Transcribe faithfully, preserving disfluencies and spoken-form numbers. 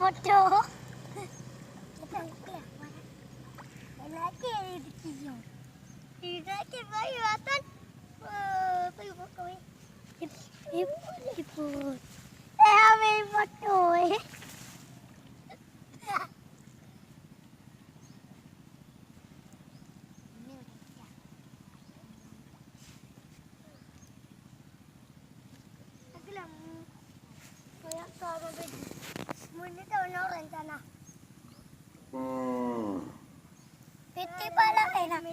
Foto. Lagi di kiyong. Di kaki bayu atan. Eh, bayu foto. Ip, ip, ip. Eh, ambil foto, eh. Piti pala enak.